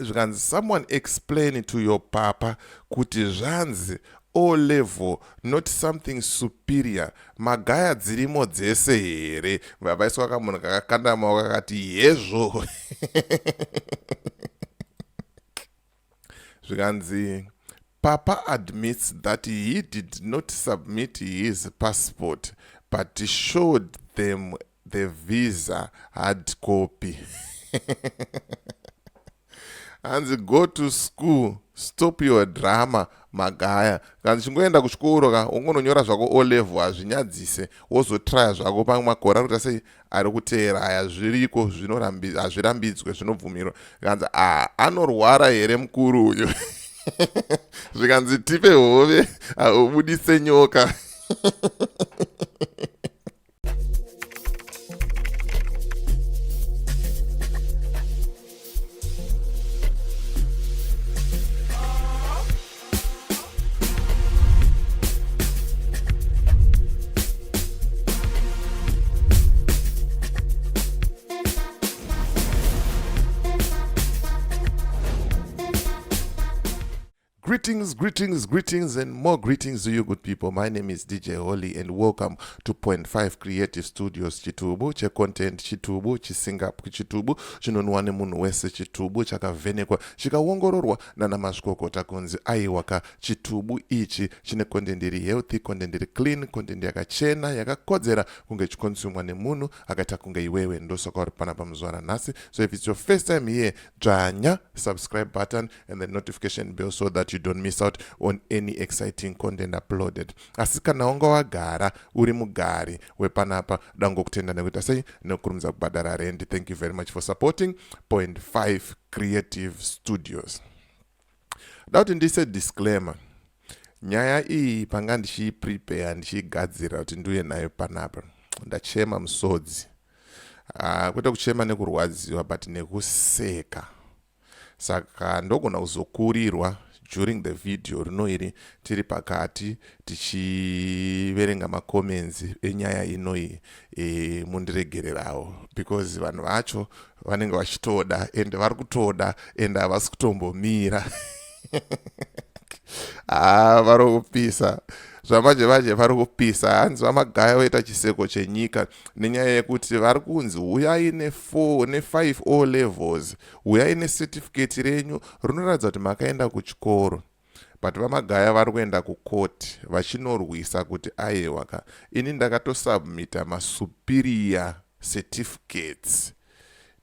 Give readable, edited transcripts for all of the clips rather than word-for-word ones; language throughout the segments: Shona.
Zvikanzi, "Someone explain to your papa kuti zvanzi O level, not something superior. Magaya dzirimo dzese here?" Vaiswa kamunhu kakakanda maoko kakati hezvo. Zvikanzi, "Papa admits that he did not submit his passport but showed them the visa hard copy." Hanzi, "Go to school, stop your drama, Magaya." Kanzi chingoenda kuchikoro ka, ungononyora zvako O level, hazvinyadzise, wozotraya zvako pamwe makore ari kuita sei, ari kuteera. Aya zviriko, hazvirambidzwe, zvinobvumirwa. Kanzi, "A anorwara here mukuru uyu?" Zvikanzi, "Tipe hove, ubudise nyoka." Greetings, greetings, greetings, and more greetings to you, good people. My name is DJ Holly, and welcome to Point 5 Creative Studios. Chitubu checontent, chitubu chisingapwi, chitubu chinonwa nemunhu wese, chitubu chakavhenekwa chikaongororwa nana mazvikokota kunzi aiwaka, chitubu ichi chine content iri healthy, content iri clean, content yakachena, yakakodzera kunge chikonsumwa nemunhu akaita kunge iwewe. Ndosaka uri panapa muzuva ranhasi. So if it's your first time here, dzvanya subscribe button and the notification bell so that you don't miss out on any exciting content uploaded. Asi kana wanga wagara uri mugari wepanapa, dangokutenda nekuita sei, nekukurumidza kubhadhara rent. Thank you very much for supporting Point 5 Creative Studios. Da kuti ndiise disclaimer. Nyaya iyi panga ndichiiprepare, ndichiigadzira kuti ndiuye nayo panapa, ndachema musodzi. Kwete kuchema nekurwadziwa, but nekuseka. Saka ndogona kuzokurirwa during the video rino iri, tiri pakati tichiverenga macomments enyaya inoyi. Mundiregererawo because vanhu vacho vanenge vachitoda, ende vari kutoda, ende havasi kutombomira. Ha, vari kupisa zvamanje manje, vari kupisa. Hanzi VaMagaya voita chiseko chenyika nenyaya yekuti vari kunzi uyai ne4 ne5 O levels, uyai necertificate renyu rinoratidza kuti makaenda kuchikoro. But VaMagaya vari kuenda kukoti vachinorwisa kuti aiwa ka, ini ndakatosubmita masuperior certificates.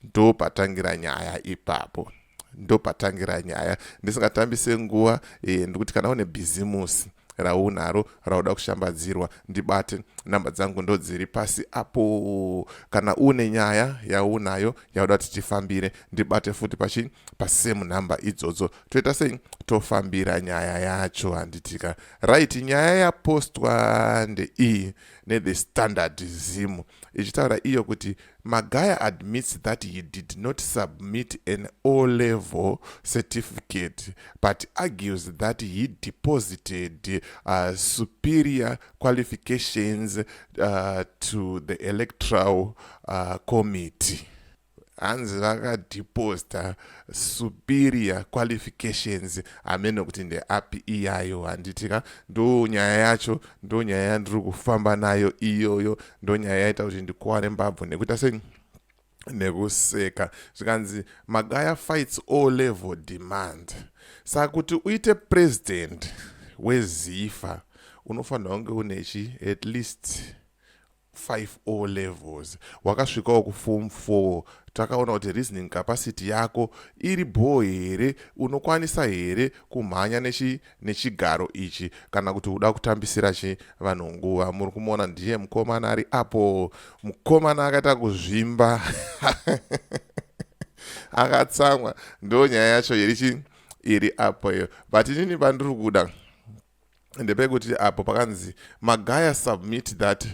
Ndo patangira nyaya ipapo, ndo patangira nyaya. Ndisingatambise nguva, ndikuti kana une bhizimusi raunaro rauda kushambadzirwa, ndibate. Namba dzangu ndo dziri pasi apo. Kana une nyaya yaunayo yauda kuti tifambire, ndibate futi pachi pasame namba idzodzo. Toita sei? Tofambira nyaya yacho, handitika? Right, nyaya yapostwa ndeiyi neThe Standard Zim, ichitaura iyo kuti Magaya admits that he did not submit an O level certificate but argues that he deposited superior qualifications to the electoral committee. Hanzi vakadeposita superior qualifications, hamene kuti ndeapi iyayo, handitika? Ndo nyaya yacho, ndo nyaya yandiri kufamba nayo iyoyo, ndo nyaya yaita kuti ndikuwane mbabvu nekuita sei, nekuseka. Zvikanzi, "Magaya fights O level demand." Saka kuti uite president weZIFA unofanira kunge unechi at least 5 O levels, wakasvikawo kuform 4. Takaona kuti reasoning capacity yako iri bho here, unokwanisa here kumhanya nechigaro ichi, kana kuti uda kutambisira chi vanhu nguva. Muri kumuona, ndiye mukomana ari apo, mukomana akaita kuzvimba, akatsamwa. Ndo nyaya yacho iri iri apo iyo. But inini pandiri kuda ndepekuti apo pakanzi Magaya submit that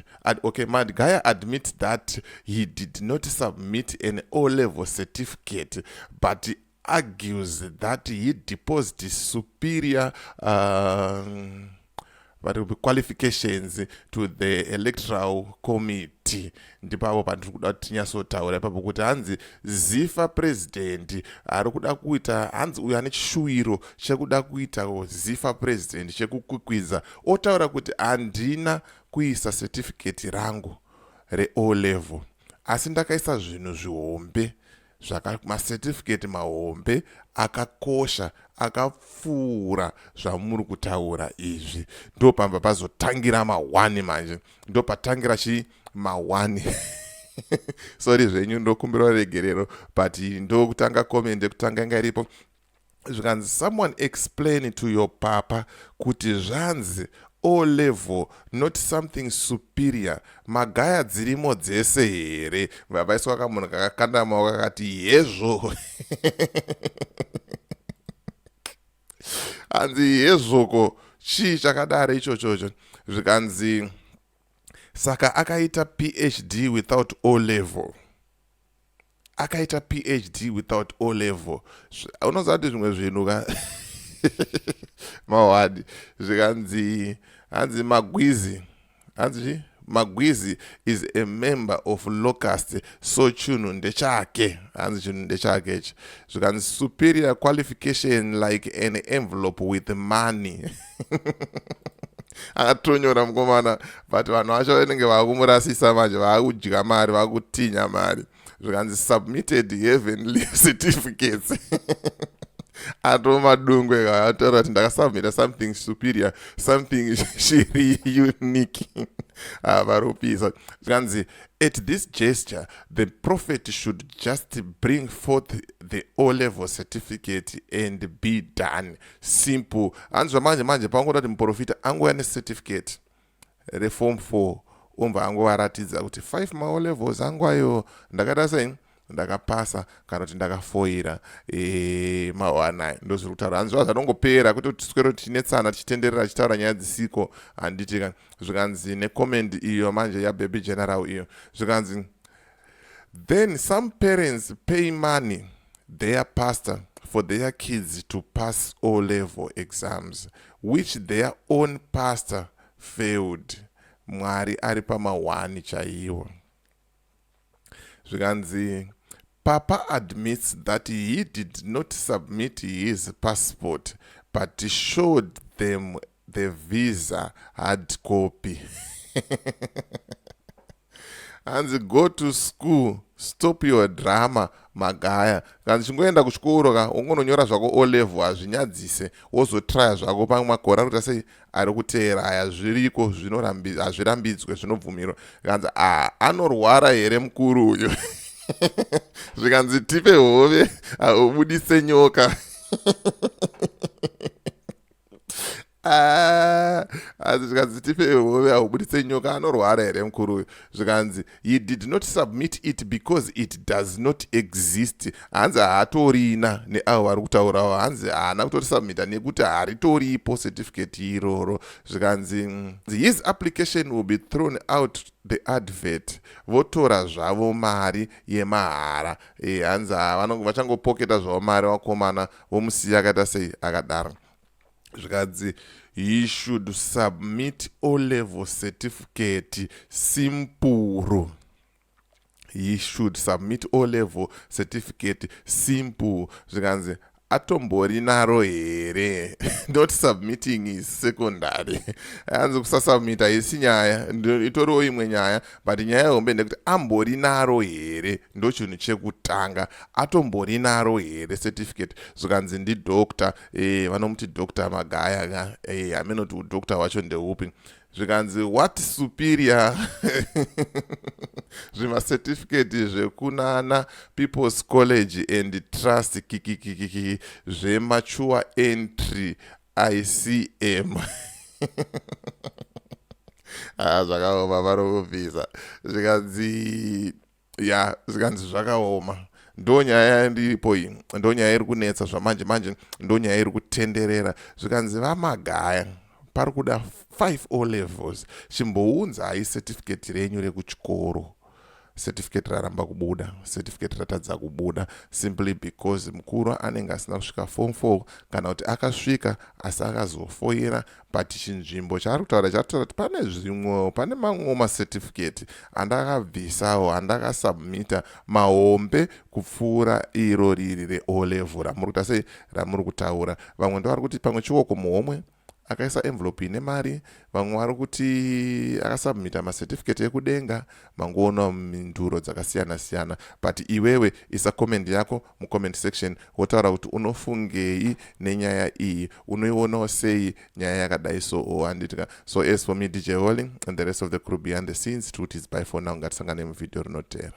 okay, Magaya admit that he did not submit an O level certificate but argues that he deposited superior Vari qualifications to the electoral committee. Ndipavo pandiri kuda kuti tinyatsotaura ipapo kuti hanzi ZIFA president ari kuda kuita, hanzi uyo ane chishuwiro chekuda kuita ZIFA president, chekukwikwidza, otaura kuti handina kuisa certificate rangu reO level, asi ndakaisa zvinhu zvihombe, macertificate mahombe akakosha akapfuura zvamuri kutaura izvi. Ndo pamba pazotangira ma1 manje, ndo patangira chi ma1. Sorry zvenyu, ndokumbira regerero, but ndokutanga comment yekutanga yanga iripo. Zvikanzi, "Someone explain to your papa kuti zvanzi O level, not something superior. Magaya dzirimo dzese here?" Vaiswa kamunhu kakakanda maoko kakati hezvo. Hanzi hezvoko, chii chakadaro ichochocho? Zvikanzi, saka akaita PhD without O level, akaita PhD without O level. Unoziva kuti zvimwe zvinhu ka mawadi. Zvikanzi, hanzi Magwizi, hanzi chi Magwizi is a member of Locust, so chinhu ndechake. Hanzi chinhu ndechake ichi. Zvikanzi, "Superior qualification like an envelope with money." Akatonyora mukomana, but vanhu vacho vanenge vakumurasisa manje, vaakudya mari, vaakutinya mari. Zvikanzi, "Submitted heavenly certificates." Ato madungwe ataura kuti ndakasubmita something superior, something chiri unique. Vari kupisa. Zvikanzi, "At this gesture, the prophet should just bring forth the O level certificate and be done. Simple." Hanzi zvamanje manje pangoda kuti muprofita angouya necertificate reform 4, obva angovaratidza kuti 5 maO levels angu ayo ndakaita sei, ndakapasa kana kuti ndakafoira. Mawanai ndozviri kutaura. Hanzi zva zvanongopera kwete kuti tiswero tichinetsana, tichitenderera, tichitaura nyaya dzisiko, handitika? Zvikanzi necomment iyo manje yaBaby General iyo, zvikanzi, "Then some parents pay money their pastor for their kids to pass O level exams which their own pastor failed. Mwari ari pamahwani chaiwo." Zvikanzi, "Papa admits that he did not submit his passport but showed them the visa hard copy." Hanzi, "Go to school, stop your drama, Magaya." Kanzi chingoenda kuchikoro ka, ungononyora zvako O level, hazvinyadzise, wozotraya zvako pamwe makore ari kuita sei, ari kuteera aya. Zviriko, hazvirambidzwe, zvinobvumirwa. Kanzi, a anorwara here mukuru uyu? Zvikanzi, "Tipe hove, ubudise nyoka." Ah, hanzi, zvikanzi, "Tipe hove, haubudise nyoka. Anorwara here mukuru uyu?" Zvikanzi, "He did not submit it because it does not exist." Hanzi haatorina neavo vari kutaurawo. Hanzi haana kutorisubmita nekuti haritoripo certificate iroro. Zvikanzi, "His application will be thrown out the advert, votora zvavo mari yemahara." Hanzi vachangopoketa zvavo mari vakomana, vomusiya akaita sei, akadaro. Zvikanzi, "He should submit O level certificate, simple. He should submit O level certificate, simple." Zvikanzi, "Atombori naro here? Not submitting is secondary." Hanzi kusasubmita isi nyaya, itoriwo imwe nyaya, but nyaya yehombe ndekuti ambori naro here, ndo chinhu chekutanga. Atombori naro here certificate? Zvikanzi, ndidoctor, vanomuti Doctor Magaya ka, hamenoti udoctor wacho ndeupi. Zvikanzi, "What superior? Zvimacertificate zvekunana People's College and Trust, kikikikiki, zvemature entry ICM." Ah, zvakaoma, vari. Zvikanzi ya, zvikanzi zvakaoma. Ndo nyaya ndiripo iyi, ndo nyaya iri kunetsa zvamanje manje, ndo nyaya iri kutenderera. Zvikanzi, "VaMagaya, pari kuda 5 O levels. Chimbounzai certificate renyu rekuchikoro." Certificate raramba kubuda, certificate ratadza kubuda simply because mukuru anenge asina kusvika Form 4, kana kuti akasvika asi akazofoira. But chinzvimbo chaari kutaura, chaari kuti pane zvimwewo, pane mamwewo macertificate andakabvisawo, andakasubmita mahombe kupfuura iro riri reO level ramuri kuita sei, ramuri kutaura. Vamwe ndo vari kuti pamwe chioko muhomwe, akaisa envelope ine mari. Vamwe vari kuti akasubmita macertificate ekudenga. Mangoona minduro dzakasiyana siyana, but iwewe isa comment yako mucomment section, wotaura kuti unofungei nenyaya iyi, unoionawo sei nyaya yakadai. So handitika? So as for me, DJ Holly, and the rest of the crew behind the scenes, truth is bye for now. Ngatisangane muvhidhiyo rinotera.